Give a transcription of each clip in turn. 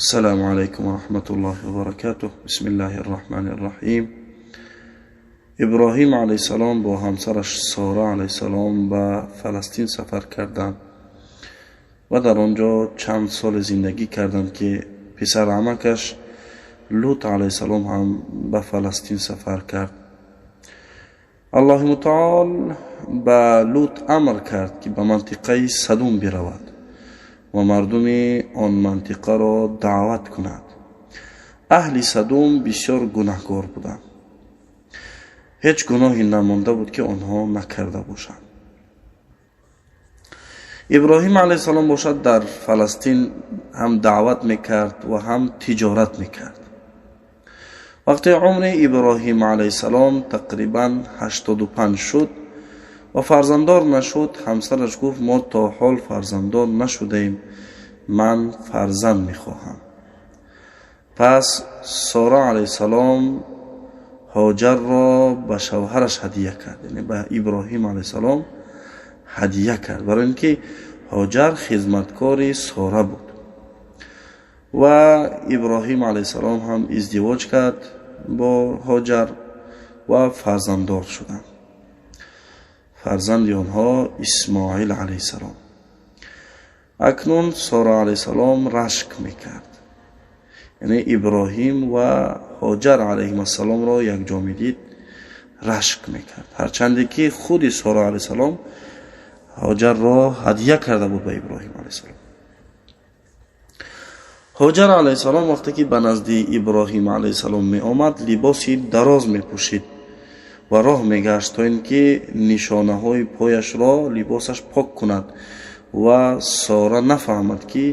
Ассалому алайкум ва раҳматуллоҳи ва баракатуҳ. Бисмиллаҳир раҳмонир раҳим. Иброҳим алайҳиссалом бо ҳамсараш Сора алайҳиссалом ба Фаластин сафар карданд ва дар он ҷо чанд сол зиндагӣ карданд, ки писарамакаш Лут алайҳиссалом ҳам ба Фаластин сафар кард. Аллоҳи мутаол ба Лут амр кард, ки ба мантиқаи Садум биравад ва мардуми он мантиқаро даъват кунад. Аҳли Садум бисёр гунаҳкор буданд. Ҳеҷ гуноҳе намонда буд, ки онҳо накарда бошанд. Иброҳим алайҳиссалом бошад, дар Фаластин ҳам даъват мекард ва ҳам тиҷорат мекард. Вақте умри Иброҳим алайҳиссалом тақрибан 85 шуд ва фарзанддор нашуд, ҳамсараш гуфт: мо то ҳол фарзанддор нашудаем, ман фарзанд мехоҳам. Пас Сора алайҳиссалом Ҳоҷарро ба шавҳараш ҳадия кард, яъне ба Иброҳим алайҳиссалом ҳадия кард, барои ин ки Ҳоҷар хизматкори Сора буд. Ва Иброҳим алайҳиссалом ҳам издивоҷ кард бо Ҳоҷар ва фарзанддор шуданд. Фарзанди онҳо Исмоил алайҳиссалом. Акнун Сора алайҳиссалом рашк мекард, яъне Иброҳим ва Ҳоҷар алайҳиссаломро якҷо медид, рашк мекард, ҳарчанде ки худи Сора алайҳиссалом Ҳоҷарро ҳадия карда буд ба Иброҳим алайҳиссалом. Ҳоҷар алайҳиссалом вақте ки ба назди Иброҳим алайҳиссалом меомад, либоси дароз мепӯшид ва роҳ мегашт, то ин ки нишонаҳои пояшро либосаш пок кунад ва Сора нафаҳмад, ки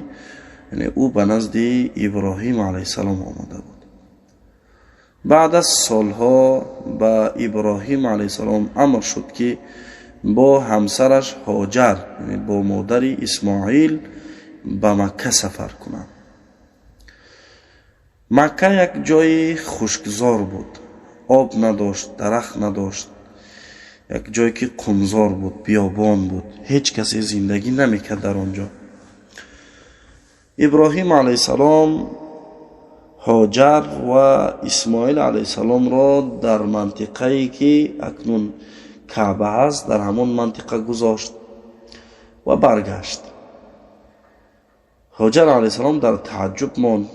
яъне ӯ ба назди Иброҳим алайҳиссалом омада буд. Баъд аз солҳо ба Иброҳим алайҳиссалом амр шуд, ки бо ҳамсараш Ҳоҷар, яъне бо модари Исмоил, ба Макка сафар кунад. Макка як ҷои хушкзор буд, об надошт, дарахт надошт, як ҷое ки қумзор буд, биёбон буд, ҳеҷ касе зиндагӣ намекард дар он ҷо. Иброҳим алайҳиссалом Ҳоҷар ва Исмоил алайҳиссаломро дар мантиқае ки акнун Каъба ҳаст, дар ҳамон мантиқа гузошт ва баргашт. Ҳоҷар алайҳиссалом дар тааҷҷуб монд: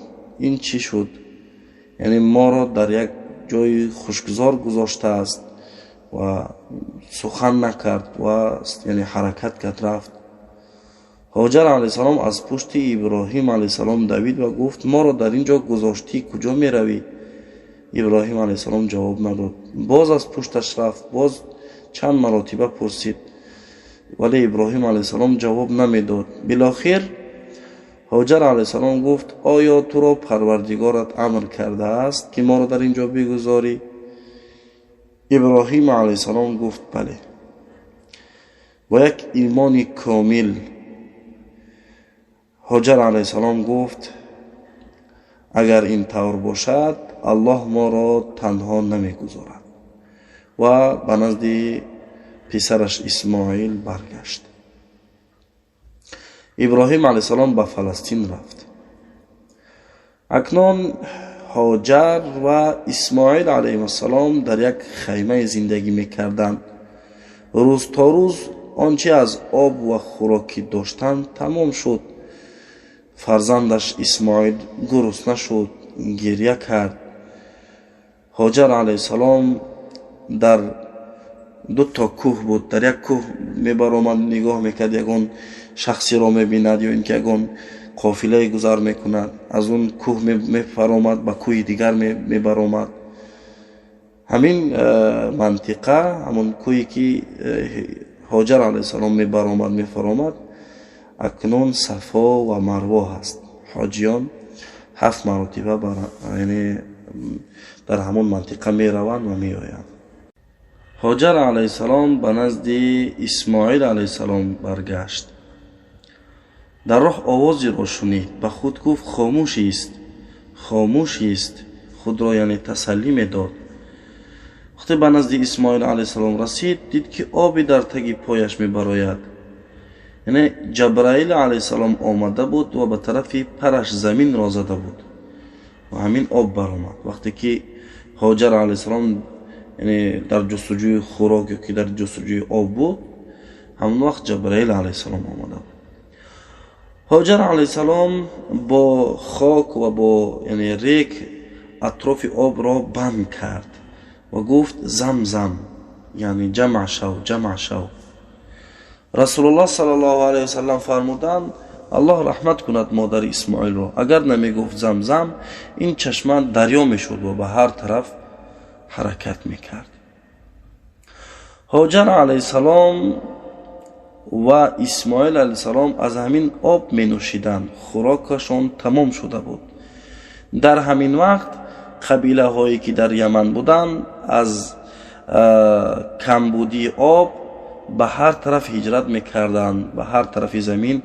ин чӣ шуд? Яъне моро дар як ҷои хушкзор гузоштааст ва сухан накард ва яъне ҳаракат кард, рафт. Ҳоҷар алайҳиссалом аз пушти Иброҳим алайҳиссалом давид ва гуфт: моро дар ин ҷо гузоштӣ, куҷо меравӣ? Иброҳим алайҳиссалом ҷавоб надод. Боз аз пушташ рафт, боз чанд маротиба пурсид, вале Иброҳим алайҳиссалом ҷавоб намедод. Билохир Ҳоҷар алайҳиссалом гуфт: оё туро Парвардигорат амр кардааст, ки моро дар ин ҷо бигузорӣ? Иброҳим алайҳиссалом гуфт: бале. Бо як имони комил Ҳоҷар алайҳиссалом гуфт: агар ин тавр бошад, Аллоҳ моро танҳо намегузорад. Ва ба назди писараш Исмоил баргашт. Иброҳим алайҳиссалом ба Фаластин рафт. Акнун Ҳоҷар ва Исмоил алайҳиссалом дар як хаймаи зиндагӣ мекарданд. Рӯз то рӯз он чи аз об ва хӯрокӣ доштанд тамом шуд. Фарзандаш Исмоил гурусна шуд, гиря кард. Ҳоҷар алайҳиссалом дар ду то кӯҳ буд. Дар як кӯҳ мебаромад, нигоҳ мекард, ягон шахсеро мебинад ё ин ки ягон қофилае гузар мекунад. Аз он кӯҳ мефаромад, ба кӯҳи дигар мебаромад. Ҳамин мантиқа, ҳамон кӯҳе ки Ҳоҷар алайҳиссалом мебаромад, мефаромад, акнун Сафо ва Марво ҳаст. Ҳоҷиён 7 маротиба яъне дар ҳамон мантиқа мераванд ва меоянд. Ҳоҷар алайҳиссалом ба назди Исмоил алайҳиссалом баргашт. Дар роҳ овозеро шунид, ба худ гуфт: хомӯшист, хомӯшист. Худро яъне тасаллӣ медод. Вақте ба назди Исмоил алайҳиссалом расид, дид ки оби дар таги пояш мебарояд. Яъне Ҷабраил алайҳиссалом омада буд ва ба тарафи параш заминро зада буд ва ҳамин об баромад. Вақте ки Ҳоҷар алайҳиссалом, яъне дар ҷустуҷӯи хӯрок ё ки дар ҷустуҷӯи об буд, ҳамон вақт Ҷабраил алайҳиссалом омада буд. Ҳоҷар алайҳиссалом бо хок ва бо, яъне, рег атрофи обро банд кард ва гуфт: «Замзам», яъне ҷамъ шав, ҷамъ шав. Расулуллоҳ саллаллоҳу алайҳи васаллам фармуданд, Аллоҳ раҳмат кунад модари Исмоилро, агар намегуфт замзам, ин чашма дарё мешуд ва ба ҳар тараф ҳаракат мекард. Ҳоҷар алайҳиссалом ва Исмоил алайҳиссалом аз ҳамин об менӯшиданд, хӯрокашон тамом шуда буд. Дар ҳамин вақт қабилаҳое ки дар Яман буданд, аз камбудии об ба ҳар тараф ҳиҷрат мекарданд, ба ҳар тарафи замин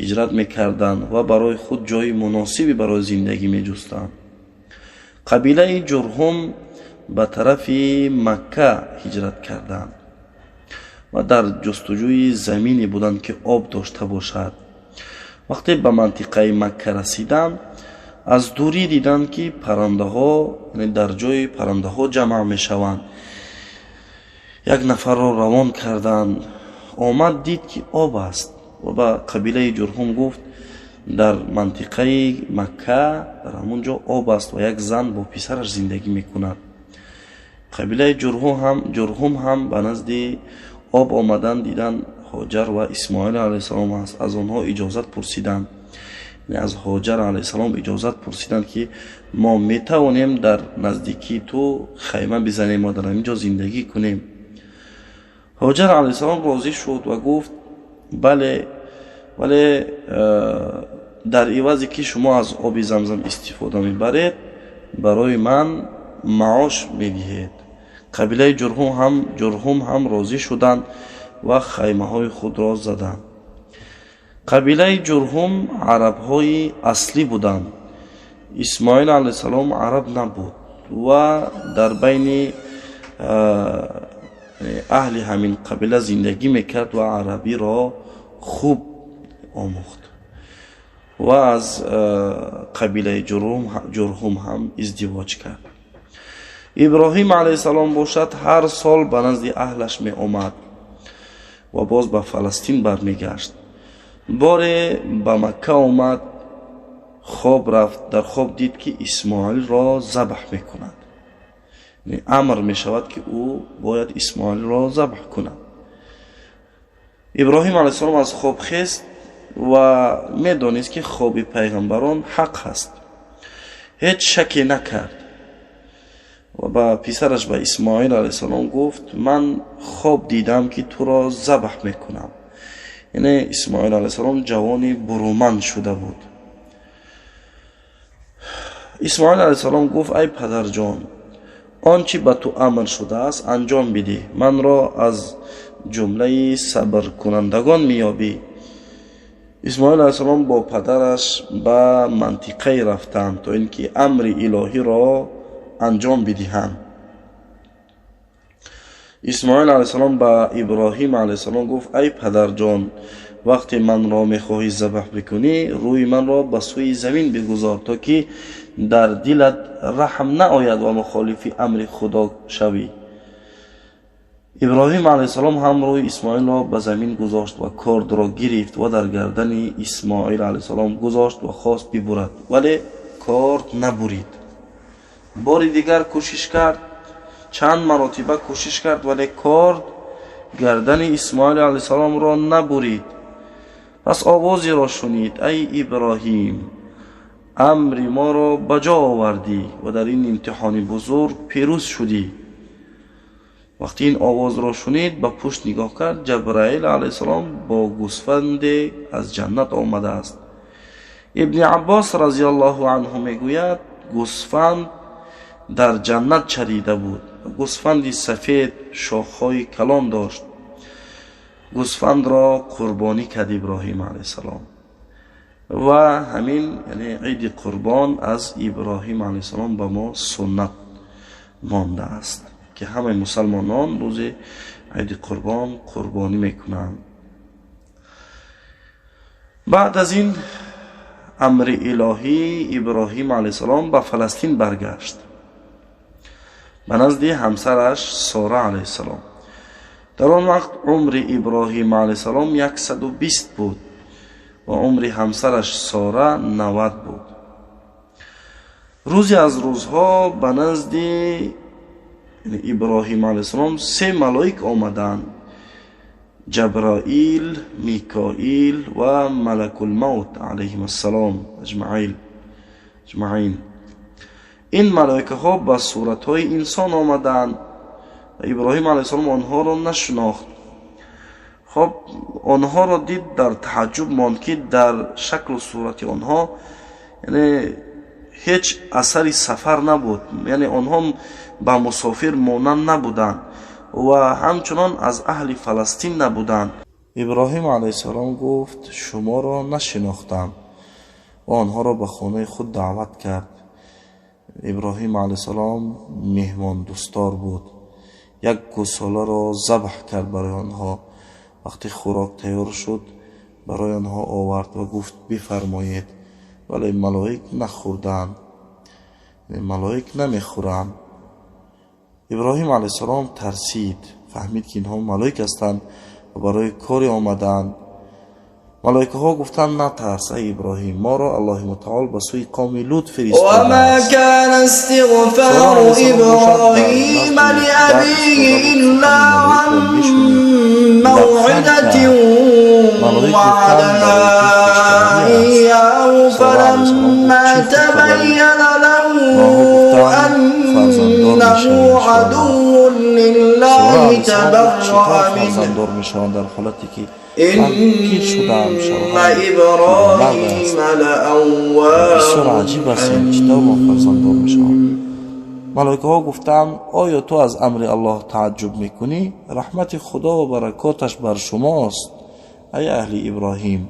ҳиҷрат мекарданд ва барои худ ҷои муносибе барои зиндагӣ меҷустанд. Қабилаи Ҷурҳум ба тарафи Макка ҳиҷрат карданд ва дар ҷустуҷӯи замине буданд, ки об дошта бошад. Вақте ба мантиқаи Макка расиданд, аз дурӣ диданд, ки паррандаҳо дар ҷои паррандаҳо ҷамъ мешаванд. Як нафарро равон карданд, омад, дид, ки об аст ва ба қабилаи Ҷурҳум гуфт: «Дар мантиқаи Макка, дар ҳамон ҷо об аст ва як зан бо писараш зиндагӣ мекунад». Қабилаи Ҷурҳум ҳам ба назди об омадан, дидан, Ҳоҷар ва Исмоил алайҳиссалом аст. Аз онҳо иҷозат пурсиданд, аз Ҳоҷар алайҳиссалом иҷозат пурсиданд, ки мо метавонем дар наздикии ту хайма бизанем ва дар ҳамин ҷо зиндагӣ кунем? Ҳоҷар алайҳиссалом розӣ шуд ва гуфт: «Бале, вале дар ивазе ки шумо аз оби Замзам истифода мебаред, барои ман маош медиҳед». Қабилаи Ҷурҳум ҳам розӣ шуданд ва хаймаҳои худро заданд. Қабилаи Ҷурҳум арабҳои аслӣ буданд. Исмоил алайҳиссалом араб набуд ва дар байни аҳли ҳамин қабила зиндагӣ мекард ва арабиро хуб омӯхт ва аз қабилаи Ҷурҳум ҳам издивоҷ кард. Иброҳим алайҳиссалом бошад, ҳар сол ба назди аҳлаш меомад ва боз ба Фаластин бармегашт. Боре ба Макка омад, хоб рафт, дар хоб дид, ки Исмоилро забҳ мекунад, амр мешавад, ки ӯ бояд Исмоилро забҳ кунад. Иброҳим алайҳиссалом аз хоб хест ва медонист, ки хоби пайғамбарон ҳақ аст, ҳеҷ шаке накард ва ба писараш, ба Исмоил алайҳиссалом гуфт: «Ман хоб дидам, ки туро забҳ мекунам». Яъне Исмоил алайҳиссалом ҷавони буруманд шуда буд. Исмоил алайҳиссалом гуфт: «Ай падарҷон, он чӣ ба ту амр шудааст, анҷом бидеҳ, манро аз ҷумлаи сабркунандагон меёбӣ». Исмоил алайҳиссалом бо падараш ба мантиқае рафтанд, то ин ки амри илоҳиро анҷом бидиҳанд. Исмоил алайҳиссалом ба Иброҳим алайҳиссалом гуфт: «Ай падарҷон, вақте манро мехоҳӣ забҳ бикунӣ, рӯи манро ба сӯи замин бигузор, то ки дар дилат раҳм наояд ва мухолифи амри Худо шавӣ». Иброҳим алайҳиссалом ҳам рӯи Исмоилро ба замин гузошт ва кордро гирифт ва дар гардани Исмоил алайҳиссалом гузошт ва хост бибурад, вале корд набурид. Бори дигар кӯшиш кард, чанд маротиба кӯшиш кард, вале корд гардани Исмоил алайҳиссаломро набурид. Пас овозеро шунид: «Ай Иброҳим, амри моро ба ҷо овардӣ ва дар ин имтиҳони бузург пирӯз шудӣ». Вақти ин овозро шунид, ба пушт нигоҳ кард, Ҷабраил алайҳиссалом бо гӯсфанде аз ҷаннат омадааст. Ибни Аббос разиаллоҳу анҳу мегӯяд: гӯсфанд дар ҷаннат чарида буд, гӯсфанди сафед, шохҳои калон дошт. Гӯсфандро қурбонӣ кард Иброҳим алайҳиссалом ва ҳамин, яъне иди қурбон, аз Иброҳим алайҳиссалом ба мо суннат мондааст, ки ҳамаи мусалмонон рӯзи иди қурбон қурбонӣ мекунанд. Баъд аз ин амри илоҳӣ Иброҳим алайҳиссалом ба Фаластин баргашт, ба назди ҳамсараш Сора алайҳиссалом. Дар он вақт умри Иброҳим алайҳиссалом 120 буд ва умри ҳамсараш Сора 90 буд. Рӯзе аз рӯзҳо ба назди Иброҳим алайҳиссалом се малоик омаданд: Ҷаброил, Микоил ва Малакулмавт алайҳимассалом аҷмаин. Ин малоикаҳо ба суратҳои инсон омаданд ва Иброҳим алайҳиссалом онҳоро нашинохт. Хоб, онҳоро дид, дар таъаҷҷуб монд, ки дар шаклу сурати онҳо яъне ҳеҷ асари сафар набуд, яъне онҳо ба мусофир монанд набуданд ва ҳамчунон аз аҳли Фаластин набуданд. Иброҳим алайҳиссалом гуфт: шуморо нашинохтам, ва онҳоро ба хонаи худ даъват кард. Иброҳим алайҳиссалом меҳмондӯстдор буд. Як гӯсоларо забҳ кард барои онҳо. Вақте хӯрок тайёр шуд, барои онҳо овард ва гуфт: бифармоед. Вале малоик нахӯрданд, малоик намехӯранд. Иброҳим алайҳиссалом тарсид, фаҳмид, ки инҳо малоик ҳастанд ва барои коре омадаанд. Малоикаҳо гуфтанд: натарс, ай Иброҳим, моро Аллоҳи мутаол ба сӯи қавми Лут وما фиристодааст. كان استغفار إبراهيم لأبيه إلا عن موعدة وعدها إياه فلما تبين له أنه عدو لله تبرأ منه Фарзанддор мешаванд, дар ҳолате ки ман пир шудаам, إن шавҳарам إبراهيم لأواه бисёр аҷиб аст, ин чӣ тавр ман фарзанддор мешавам? Малоикаҳо гуфтанд: оё ту аз амри Аллоҳ тааҷҷуб мекунӣ? Раҳмати Худо ва баракоташ бар шумост, ай аҳли Иброҳим.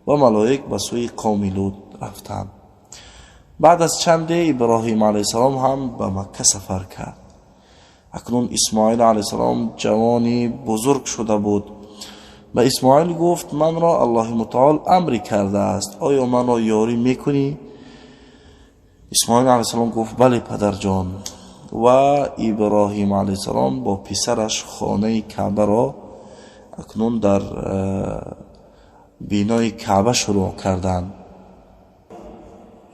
Ва малоик ба сӯи қавми Лут рафтанд. Баъд аз чанде Иброҳим алайҳиссалом ҳам ба Макка сафар кард. Акнун Исмоил алайҳиссалом ҷавони бузург шуда буд. Ба Исмоил гуфт: манро Аллоҳи мутаол амре кардааст, оё манро ёрӣ мекунӣ? Исмоил алайҳиссалом гуфт: бале, падарҷон. Ва Иброҳим алайҳиссалом бо писараш хонаи Каъбаро акнун дар бинои Каъба шурӯъ карданд.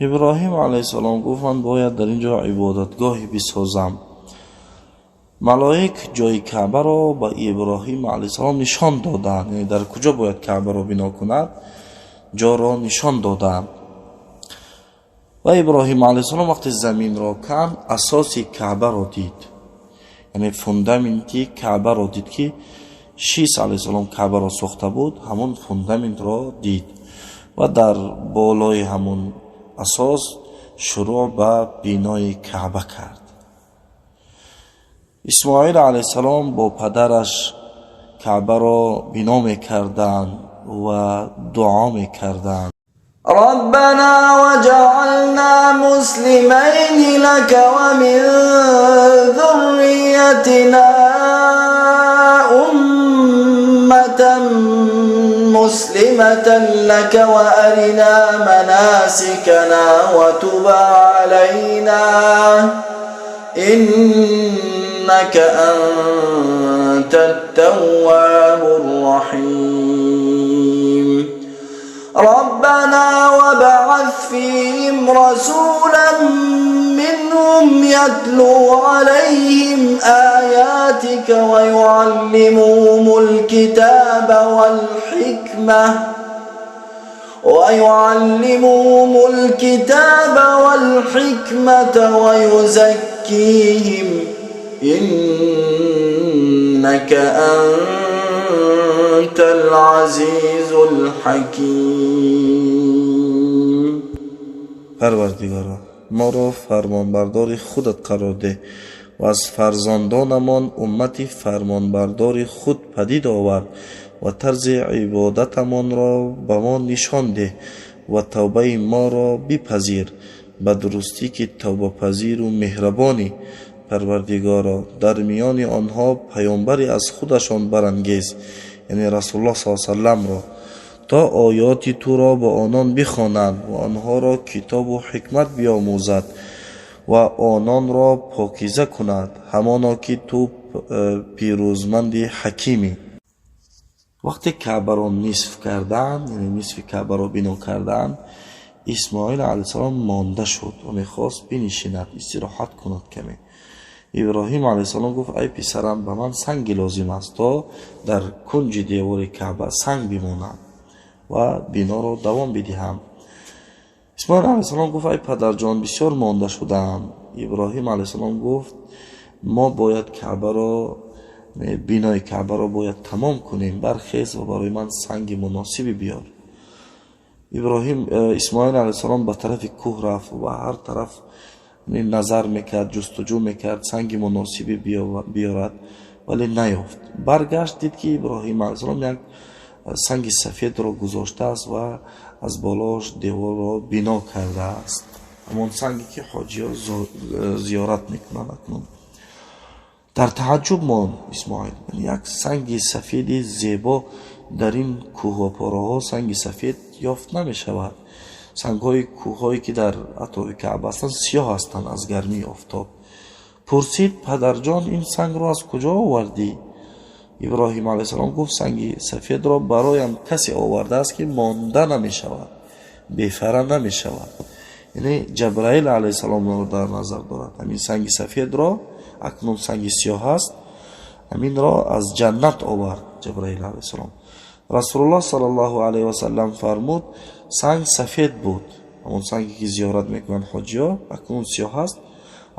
Иброҳим алайҳиссалом гуфт: ман бояд дар ин ҷо ибодатгоҳе бисозам. Малоик ҷои Каъбаро ба Иброҳим алайҳиссалом нишон доданд, яъне дар куҷо бояд Каъбаро бино кунад, ҷоро нишон доданд. Ва Иброҳим алайҳиссалом вақте заминро канд, асоси Каъбаро дид, яъне фундаменти Каъбаро дид, ки Шис алайҳиссалом Каъбаро сохта буд, ҳамон фундаментро дид ва дар болои ҳамон асос шурӯъ ба бинои Каъба кард. Исмоил алайҳиссалом бо падараш Каъбаро бино мекарданд ва дуо мекарданд. ربنا وجعلنا مسلمين لك ومن ذريتنا أمة مسلمة لك وأرنا مناسكنا وتب علينا إنك أنت التواب الرحيم. ربنا وابعث فيهم رسولا منهم يتلو عليهم آياتك ويعلمهم الكتاب والحكمة ويزكيهم إنك أنت العزيز الحكيم. Парвардигоро, моро фармонбардори худат қарор деҳ ва аз фарзандонамон уммати фармонбардори худ падид овар ва тарзи ибодатамонро ба мо нишон деҳ ва тавбаи моро бипазир, ба дурустӣ ки тавбапазиру меҳрабонӣ. Парвардигоро, дар миёни онҳо паёмбаре аз худашон барангез, яъне Расулуллоҳ с салламро, То оёти туро ба онон бихонанд ва онҳоро китобу ҳикмат биомӯзад ва ононро покиза кунад. Ҳамоно ки ту пирӯзманди ҳакимӣ. Вақте Каъбаро нисф карданд, яъне нисфи Каъбаро бино карданд, Исмоил алайҳиссалом монда шуд ва мехост бинишинад, истироҳат кунад каме. Иброҳим алайҳиссалом гуфт: ай писарам, ба ман санги лозим аст, то дар кунҷи девори Каъба санг бимонам ва биноро давом бидиҳам. Исмоил алайҳиссалом гуфт: ай падарҷон, бисёр монда шудаам. Иброҳим алайҳиссалом гуфт: мо бояд Каъбаро, бинои Каъбаро бояд тамом кунем, бархез ва барои ман санги муносибе биёр. Иброҳим Исмоил алайҳиссалом ба тарафи кӯҳ рафт ва ҳар тараф назар мекард, ҷустуҷӯ мекард, санги муносибе биёрад, вале наёфт. Баргашт, дид ки Иброҳим алайҳиссалом як санги сафедро гузоштааст ва аз болош деворро бино кардааст, ҳамон санге ки ҳоҷиҳо зиёрат мекунанд акнун. Дар тааҷҷуб монд Исмоил. Як санги сафеди зебо дар ин кӯҳу пораҳо санги сафед ёфт намешавад. Сангҳои кӯҳҳое ки дар атрофи Каъба ҳастанд, сиёҳ ҳастанд аз гармии офтоб. Пурсид: падарҷон, ин сангро аз куҷо овардӣ? Иброҳим алайҳиссалом гуфт: санги сафедро бароям касе овардааст, ки монда намешавад, бефара намешавад. Яъне Ҷабраил алайҳиссаломро дар назар дорад. Ҳамин санги сафедро, акнун санги сиёҳ аст, ҳаминро аз ҷаннат овард Ҷабраил алайҳиссалом. Расулуллоҳ саллаллоҳу алайҳи васаллам фармуд: санг сафед буд, ҳамон санге ки зиёрат мекунанд ҳоҷиҳо, акнун сиёҳ аст,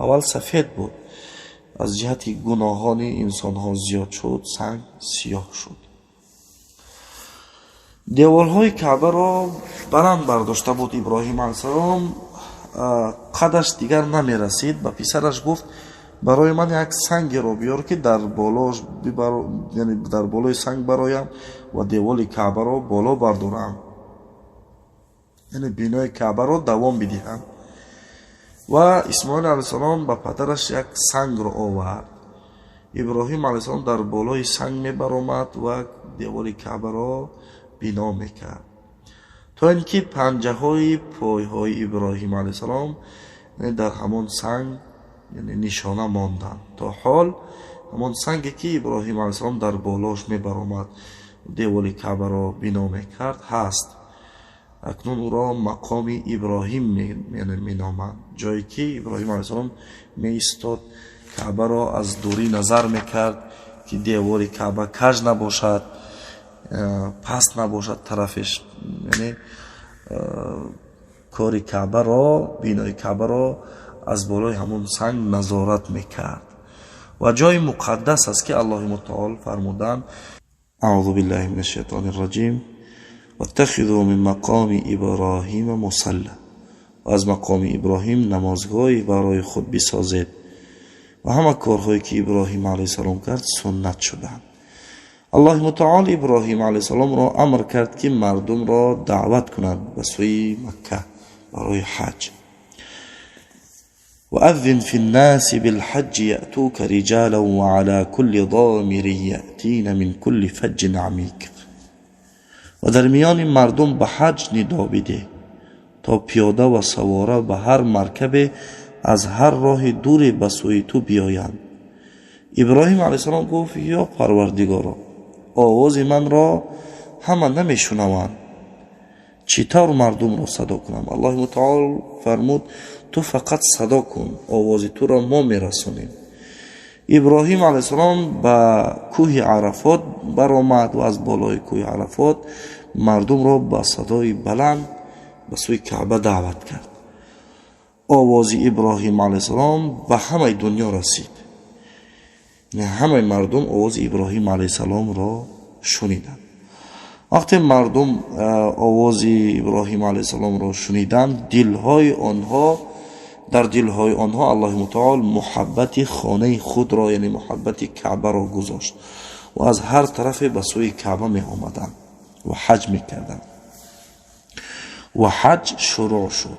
аввал сафед буд. Аз ҷиҳати гуноҳони инсонҳо зиёд шуд, санг сиёҳ шуд. Деворҳои Каъбаро баланд бардошта буд Иброҳим алайҳиссалом, қадаш дигар намерасид. Ба писараш гуфт: барои ман як сангеро биёр, ки дар болош, яъне дар болои санг бароям ва девори Каъбаро боло бардорам, яъне бинои Каъбаро давом бидиҳам. Ва Исмоил алайҳиссалом ба падараш як сангро овард. Иброҳим алайҳиссалом дар болои санг мебаромад ва девори Каъбаро бино мекард, то ин ки панҷаҳои пойҳои Иброҳим алайҳиссалом дар ҳамон санг нишона монданд. То ҳол ҳамон санге ки Иброҳим алайҳиссалом дар болош мебаромад, девори Каъбаро бино мекард, ҳаст. Акнун ӯро мақоми Иброҳим меноманд, ҷое ки Иброҳим алайҳиссалом меистод, Каъбаро аз дурӣ назар мекард, ки девори Каъба каж набошад, паст набошад тарафеш, яъне кори Каъбаро, бинои Каъбаро аз болои ҳамон санг назорат мекард. Ва ҷои муқаддас аст, ки Аллоҳи мутаол фармуданд: аъузу биллаҳи мин ашшайтони рраҷим, ваттахизу мин мақоми Иброҳима мусалла. Ва аз мақоми Иброҳим намозгоҳе барои худ бисозед. Ва ҳама корҳое ки Иброҳим алайҳиссалом кард, суннат шуданд. Аллоҳи мутаол Иброҳим алайҳиссаломро амр кард, ки мардумро даъват кунад ба сӯи Макка барои ҳаҷ. وأذن في الناس بالحج يأتوك رجالا وعلى كل ضامر يأتين من كل فج عميق. و در میان مردم به حج ندا بده تا پیاده و سواره به هر مرکب از هر راه دوری به سوی تو بیایند. ابراهیم علیه السلام گفت: یا پروردگارا، آواز من را همه نمیشنوند، چطور مردم را صدا کنم؟ الله متعال فرمود: تو فقط صدا کن، آواز تو را ما میرسانیم. ابراهیم علیه السلام به کوه عرفات برآمد و از بالای کوه عرفات مردم را با صدای بلند به سوی کعبه دعوت کرد. آواز ابراهیم علیه السلام به همه دنیا رسید. همه مردم آواز ابراهیم علیه السلام را شنیدند. وقتی مردم آواز ابراهیم علیه السلام را شنیدند، دلهای آنها، در دلهای آنها الله متعال محبت خانه خود را، یعنی محبت کعبه را گذاشت و از هر طرف به سوی کعبه می آمدند و حج می کردند و حج شروع شد.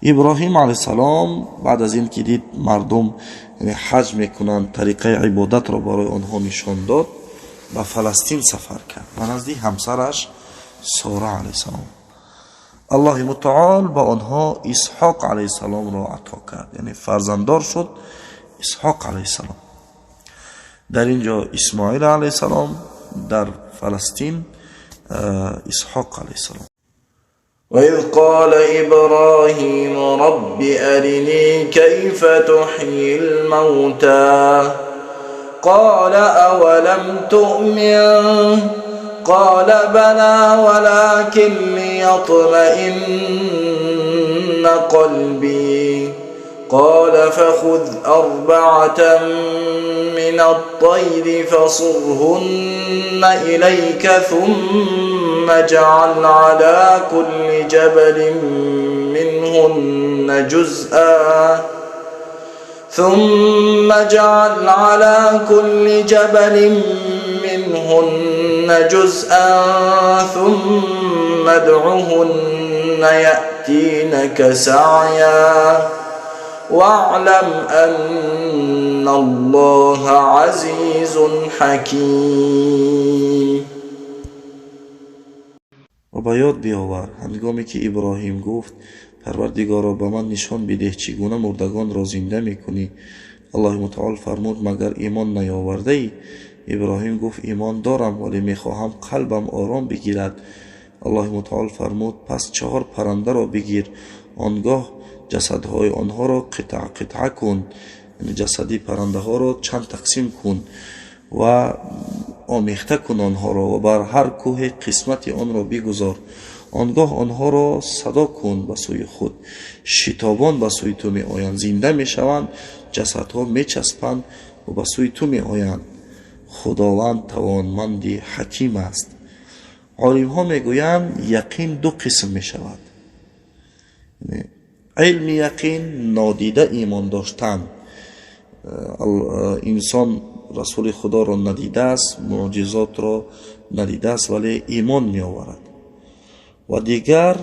ابراهیم علیه السلام بعد از این که دید مردم یعنی حج میکنند، طریقه عبادت را برای آنها نشان داد، به فلسطین سفر کرد و نزدی همسرش Сора алайҳиссалом. Аллоҳи мутаол ба онҳо Исҳоқ алайҳиссаломро ато кард, яъне фарзанддор шуд Исҳоқ алайҳиссалом. Дар ин ҷо Исмоил алайҳиссалом, дар Фаластин Исҳоқ алайҳиссалом. وإذ قال إبراهيم رب أرني كيف تحيي الموتى قال أولم تؤمن قال بلى ولكن ليطمئن قلبي قال فخذ 4 من الطير فصرهن إليك ثم اجعل على كل جبل منهن جزءا ثم اجعل على كل جبل منهن جزءا ثم ادعهن يأتينك سعيا واعلم أن الله عزيز حكيم. Ва ба ёд биёвар, ҳангоме ки Иброҳим гуфт: Парвардигоро, ба ман нишон бидеҳ, чӣ гуна мурдагонро зинда мекунӣ. Аллоҳи мутаол фармуд: Магар имон наёвардаӣ? Иброҳим гуфт: Имон дорам, вале мехоҳам қалбам ором бигирад. Аллоҳи мутаол фармуд: Пас 4 паррандаро бигир, он гоҳ ҷасадҳои онҳоро қитъа қитъа кун, яъне ҷасади паррандаҳоро чанд тақсим кун ва омехта кун онҳоро ва бар ҳар кӯҳе қисмати онро бигузор. Он гоҳ онҳоро садо кун ба сӯи худ, шитобон ба сӯи ту меоянд, зинда мешаванд, ҷасадҳо мечаспанд ва ба сӯи ту меоянд. Худованд тавонманди ҳаким аст. Олимҳо мегӯянд, яқин ду қисм мешавад. Илми яқин, нодида имон доштан. Инсон расули худоро надидааст, муъҷизотро надидааст, вале имон меоварад. Ва дигар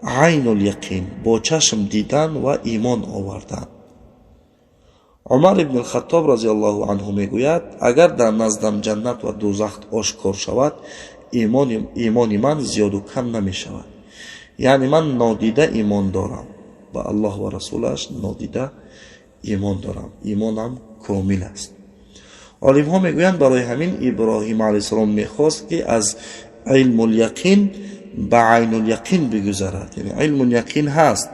айнуляқин, бо чашм дидан ва имон овардан. Умар ибн ал-Хаттоб разияллоҳу анҳу мегӯяд: агар дар наздам ҷаннат ва дӯзах ошкор шавад, имони ман зиёду кам намешавад. Яъне ман нодида имон дорам, ба Аллоҳ ва расулаш нодида имон дорам, имонам комил аст. Олимҳо мегӯянд, барои ҳамин Иброҳим алайҳиссалом мехост, ки аз илмул яқин ба айнул яқин бигузарад. Яъне илмул яқин ҳаст,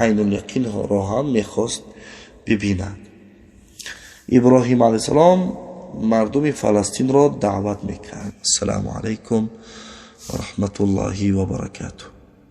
айнул яқинро ҳам мехост бибинад. Иброҳим алайҳиссалом мардуми Фаластинро даъват мекард. Ассалому алайкум ва раҳматуллоҳи ва баракатуҳ.